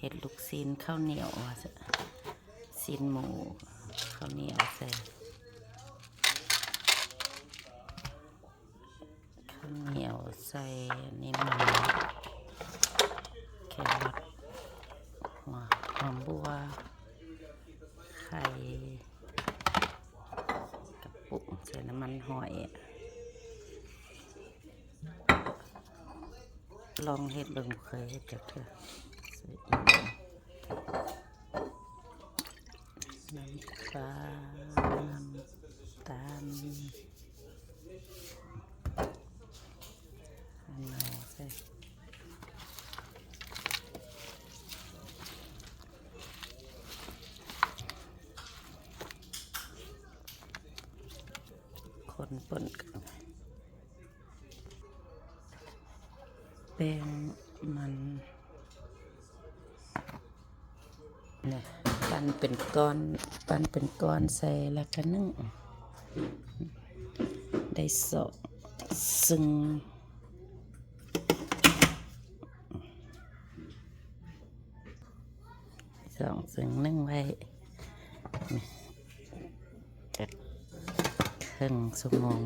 ເຮັດລູກຊີ້ນເຂົ້າໜຽວວ່າຊັ້ນ ຊີ້ນໝູເຂົ້າໜຽວໃສ່ ເຂົ້າໜຽວໃສ່ອັນນີ້ ໝູ ແຄຣອດ ຫົວຫອມບົ່ວ ໄຂ່ ກະປຸງ ໃສ່ນ້ຳມັນຫອຍ. ລອງເຮັດເບິ່ງ ບໍ່ເຄີຍເຮັດຈັກເທື່ອ. ໃສ່ອີ່ຫຍັງ? ນ້ຳປາ ນ້ຳຕານ ໜໍ່ໃສ່ ຄົນປົນກັນ ແປ້ງມັນ ນີ້ ປັ້ນເປັນກ້ອນ ປັ້ນເປັນກ້ອນໃສ່ ແລ້ວກະໜຶ້ງ ໄດ້ສອງຊຶ່ງ ສອງຊຶ່ງໜຶ້ງໄວ້ ນີ້ ຈັກເຄິ່ງຊົ່ວໂມງ.